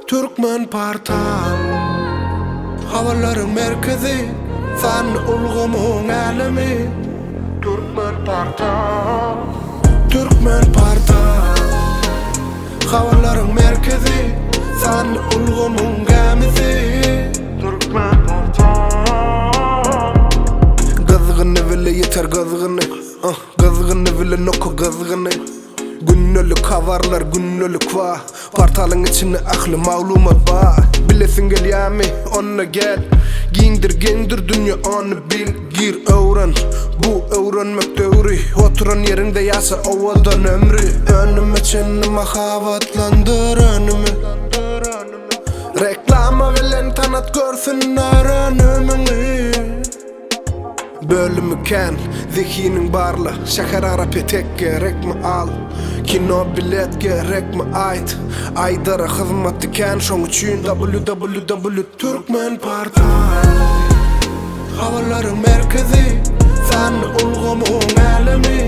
Türkmenportal, habarlaryň merkezi, sanly ulgamyň älemi. Türkmenportal, Türkmenportal, habarlaryň merkezi, sanly ulgamyň gämisi. Türkmenportal. Gyzgyny bile ýeter gyzgyny, gyzgyny bile noka gyzgyny. Gündelik habarlar gündelik wa Portalyň içinde ähli maglumat bar Bilesiň gelýärmi onda gel Giňdir geňdir dünýe ony bil Gir öwren bu öwrenmek döwri Oturan ýeriňde ýaşa owadan ömri Önüme çenli mahabatlandyr önümi Reklama bilen tanat görsünler önümiňi. Bölümi kän, zehiniň barla, Şäherara petek gerekmi al, Kino bilet gerekmi aýt, Aýdara hyzmaty kän şoň üçin www. Türkmenportal Habarlaryň merkezi, Sanly ulgamyň älemi.